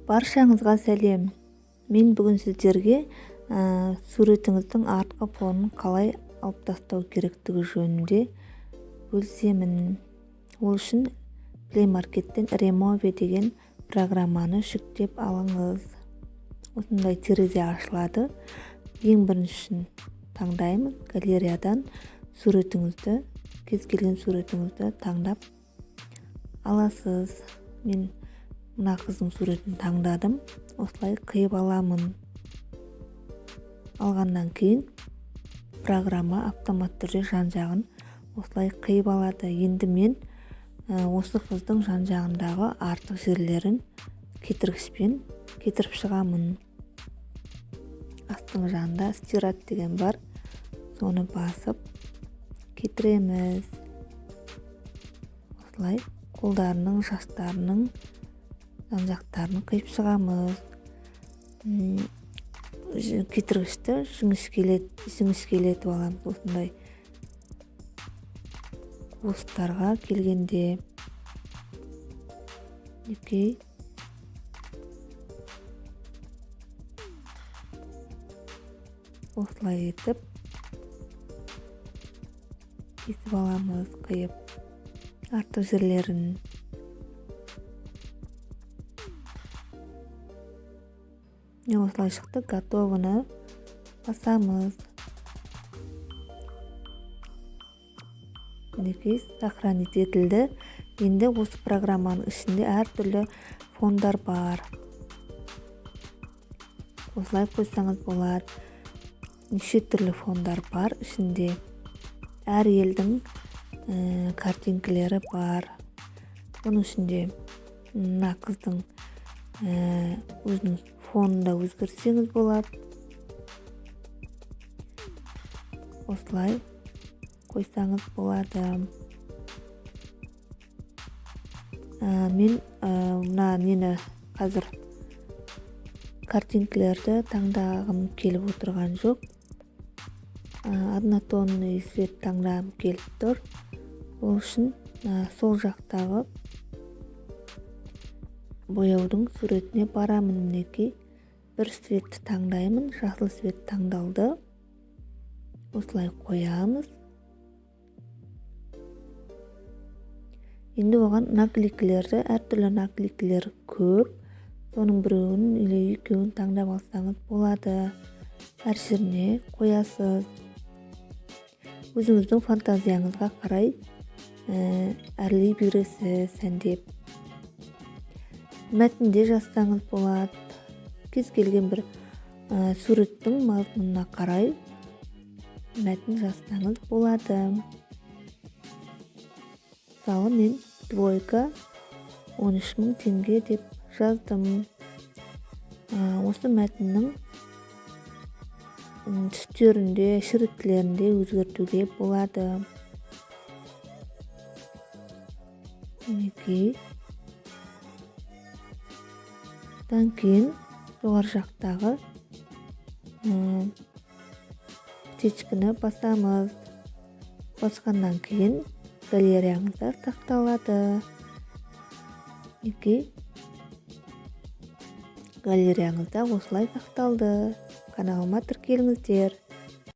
Баршаңызға сәлем. Мен бүгін сіздерге суретіңіздің артқы фонын қалай алып тастау керектігі жөнінде бөлісемін. Ол үшін Play Market'тен Remove деген программаны жүктеп алыңыз. Осындай терезе ашылады. Ең біріншісін таңдаймыз. Галереядан суретіңізді, кез келген суретіңізді таңдап аласыз. Мен мына қыздың суретін таңдадым. Осылай қиып аламын. Алғаннан кейін программа автомат түрде жан-жағын осылай қиып алады. Енді мен осы қыздың жан-жағындағы артық жерлерін кетіргішпен кетіріп шығамын. Астыңғы жағында стирать деген бар. Соны басып кетіреміз. Осылай қолдарының, жастарының жан-жақтарын қиып шығамыз. Кетіргішті жіңішкелетіп аламыз. Осындай қуыстарға келгенде. Мінекей. Осылай етіп кесіп аламыз, қиып артық жерлерін. Міне осылай шықты. Готовыны басамыз. Мінекей, сохранить етілді. Енді осы программаның ішінде әртүрлі фондар бар. Осылай қойсаңыз болады. Неше түрлі фондар бар ішінде. Әр елдің картинкілері бар. Оның ішінде мына қыздың өзінің фонын да өзгертсеңіз болады. Осылай қойсаңыз болады. Мен мына нені қазір картинкілерді таңдағым келіп отырған жоқ. Однотонный цвет таңдағым келіп тұр. Ол үшін сол жақтағы бояудың суретіне барамын. Мінекей, бір цветті таңдаймын. Жасыл цвет таңдалды. Осылай қоямыз. Енді оған наклейкілерді, әртүрлі наклейкілер көп. Соның біреуін или екеуін таңдап алсаңыз болады. Әр жеріне қоясыз. Өзіңіздің фантазияңызға қарай әрлей бересіз сәндеп. Мәтінде жазсаңыз болады. Кез келген бір суреттің мазмұнына қарай мәтін жазсаңыз болады. Мысалы, мен двойка 13 000 теңге деп жаздым. Осы мәтіннің түстерінде, шрифтілерінде өзгертуге болады. Мінекей. Одан кейін жоғары жақтағы птичканы басамыз. Басқаннан кейін галереяңызда сақталады. Мінекей, галереяңызда осылай сақталды. Каналыма тіркеліңіздер.